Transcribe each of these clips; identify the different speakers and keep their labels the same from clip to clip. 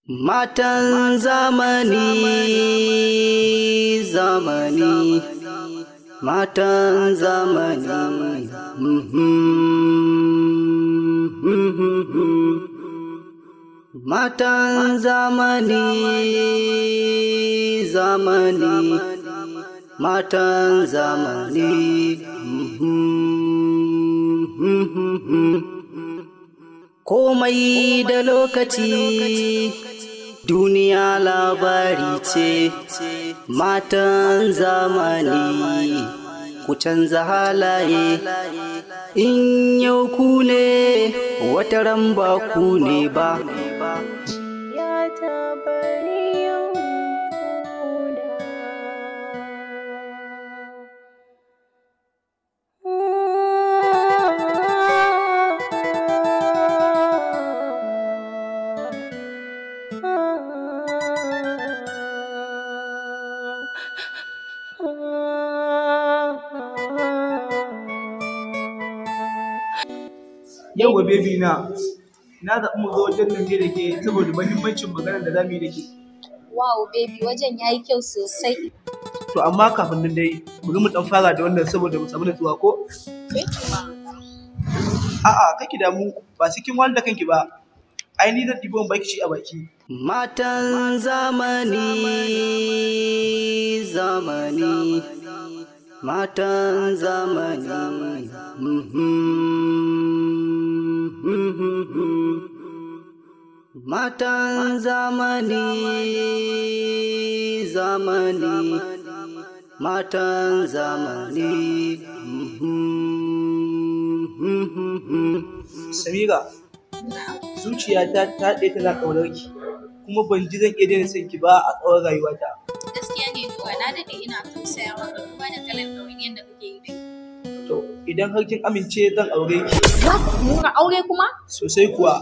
Speaker 1: Matan zamani, zamani, matan zamani. Matan zamani, zamani, matan zamani. Komai da lokaci, duniya labari ce, matan zamani, ku canza halaye, in yau ku ne, wata ran ba ku ne ba.
Speaker 2: Ya taɓa yin ƙuna.
Speaker 3: Yauwa baby na, na zaɓi mu zo wajen nan ne da ke saboda muhimmancin maganar da za mu yi da ke.
Speaker 4: Wow baby, wajen ya yi kyau sosai.
Speaker 3: To amma kafin nan dai, bari mu ɗan fara da wannan saboda mu samu natsuwa ko? A'a, kake damu, ba sai kin wahal da kanki ba. Ai ni zan ɗibo in baki shi a baki.
Speaker 1: Matan zamani, zamani, matan zamani. Matan zamani, zamani, matan zamani.
Speaker 3: Samira, zuciyata ta daɗe tana ƙaunar ki, kuma ban ji zan iya daina son ki ba a tsawon rayuwata.
Speaker 4: Gaskiya ne Nura, na daɗe ina tausaya maka duba da kalar ɗawainiyar da kake yi da ni.
Speaker 3: To, idan har kin amince zan aure ki.
Speaker 4: What? Nura, aure kuma?
Speaker 3: Sosai kuwa.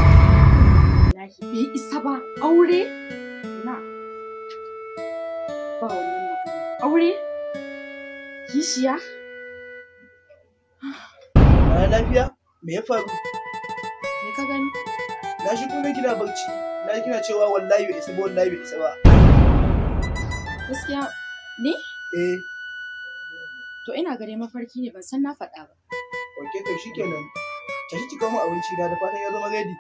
Speaker 5: Wallahi bai isa ba, aure na ba wannan magana, aure kishiya.
Speaker 3: Ba lafiya? Me ya faru?
Speaker 5: Me ka gani?
Speaker 3: Na shigo na gina barci, na ji kina cewa wallahi bai isa ba, wallahi bai isa ba.
Speaker 5: Gaskiya ne.
Speaker 3: Eh,
Speaker 5: To ina gare mafarki ne, ban san na faɗa ba.
Speaker 3: Ok to shikenan. Tashi ki kawo min abinci na, da fatan ya zama ready.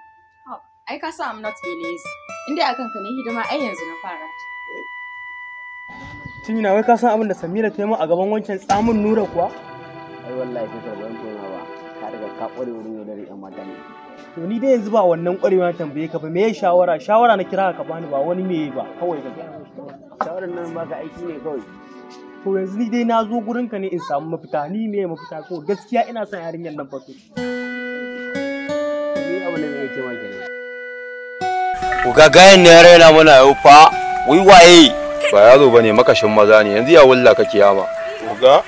Speaker 5: Ai ka san I'm not a lazy, in dai akan ka ne hidima, ai yanzu na fara.
Speaker 6: Tumina, wai ka san abin da Samira ta yi min a gaban wancan tsamin Nura kuwa?
Speaker 7: Ai wallahi sai karban koma ba ka riga ka ƙware wurin yaudarar yan mata ne.
Speaker 6: To ni dai yanzu ba wannan ƙwarewa na tambaye ka ba, me shawara? Shawara na kira ka bani, ba wani me ba kawai ka gaya.
Speaker 7: Shawarar nan baka aiki ne kawai.
Speaker 6: To yanzu ni dai na zo gurin ka ne in samu mafita, ni me mafita ko gaskiya ina son yarinyar nan fa to.
Speaker 7: Ni abin da zai ce ma kenan.
Speaker 8: Ku ga gayan ne ya raina mana yau fa, wai waye?
Speaker 9: Ba yaro bane, makashin maza ne, yanzu ya wulla ka kiyama.
Speaker 10: Oga,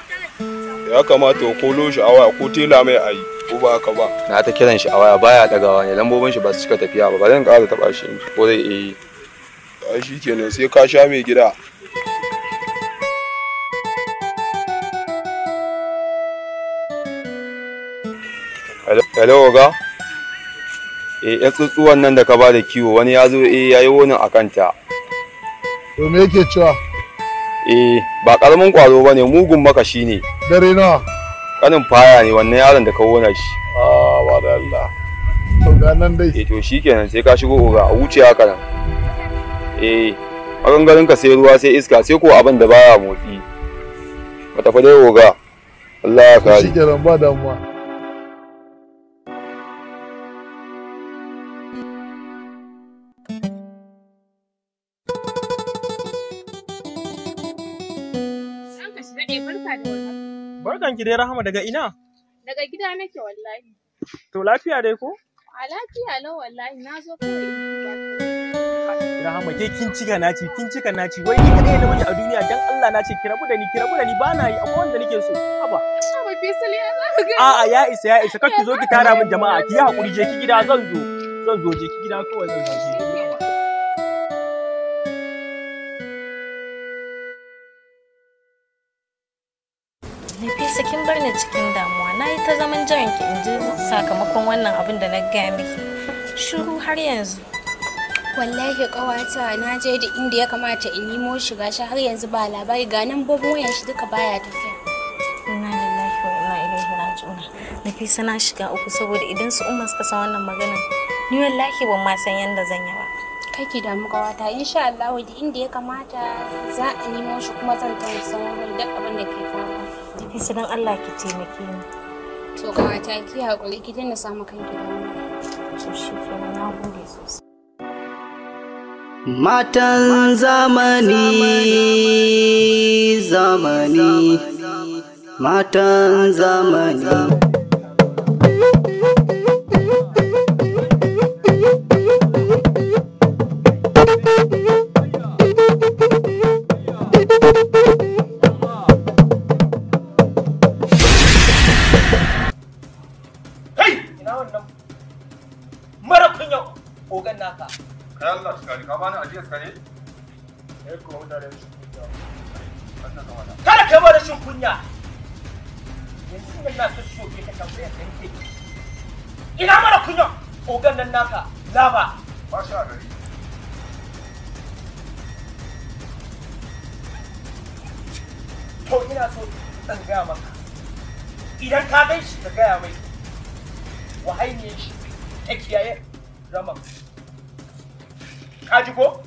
Speaker 10: ya kamata ko kolo shi a waya ko tela mai ayi, ko ba haka ba?
Speaker 9: Na ta kiran shi a waya baya dagawa ne, lambobin shi ba su cika tafiya ba, ba zan ƙara taɓa shi ko zai iya yi.
Speaker 10: Ai shi kenan, sai ka sha mai gida.
Speaker 9: Hello oga. Eh, yan tsuntsuwan nan da ka bada kiwo, wani ya zo eh yayi wonin a kanta.
Speaker 11: To me yake cewa?
Speaker 9: Eh, ba karamin kwaro bane, mugun makashi ne.
Speaker 11: Dare nawa?
Speaker 9: Kanin faya ne wannan yaron da ka wona shi.
Speaker 11: Ah, ba da Allah. To ga nan dai.
Speaker 9: Eh to shikenan, sai ka shigo oga, a wuce haka nan. Eh, maganganun ka sai ruwa sai iska sai ko abin da baya motsi. Ka tafi dai oga. Allah ya kare.
Speaker 11: Shikenan, ba damuwa.
Speaker 12: Ranka shi daɗe, barka da warhaka.
Speaker 6: Barkan ki dai Rahama, daga ina?
Speaker 12: Daga gida nake wallahi.
Speaker 6: To lafiya dai ko?
Speaker 12: A lafiya lau wallahi, na zo kawai in duba ka.
Speaker 6: Rahama, ke kin cika naci, kin cika naci, wai ni kadai namiji a duniya, dan Allah na ce ki rabu da ni, ki rabu da ni, ba na yi, akwai wanda nake so. Haba.
Speaker 12: Haba Faisal, ya za ka ga.
Speaker 6: A'a ya isa, ya isa, kar ki zo ki tara min jama'a, ki yi hakuri, je ki gida zan zo. Zan zo, je ki gida kawai zan zo. Je ki gida.
Speaker 13: Nafisa kin bar ni cikin damuwa. Na yi ta zaman jiran ki in ji sakamakon wannan abin da na gaya miki. Shiru har yanzu.
Speaker 12: Wallahi ƙawata na je da inda ya kamata in nemo shi gashi har yanzu ba labari ga nan bobin wayan shi duka baya tafiya.
Speaker 13: Inna lillahi wa inna ilaihi raji'un. Nafisa na shiga uku saboda idan su Umma suka san wannan maganar ni wallahi ban ma san yanda zan yi ba.
Speaker 12: Kake damu ƙawata insha Allah da inda ya kamata za a nemo shi kuma zan tausaya mai duk abin da ke faruwa.
Speaker 13: Nafisa dan Allah ki taimake ni.
Speaker 12: To ƙawata ki haƙuri ki daina samu kanki damuwa.
Speaker 13: To shikenan na gode sosai.
Speaker 1: Matan zamani, zamani, matan zamani.
Speaker 6: Kai! Ina wannan mara kunya ogan naka.
Speaker 9: Kai Allah shi kare ka bani ajiyar ka ne?
Speaker 6: Eh kuma mutane rashin kunya. Kada kai ma rashin kunya. Yanzu nan na so soke ka tambaya ka yanke. Ina mara kunya ogan nan naka laba.
Speaker 9: Ba shi a gari.
Speaker 6: To ina so in gaya maka. Idan ka gan shi ka gaya mai. Wahainiyar shi ta kiyaye rama. Ka ji ko?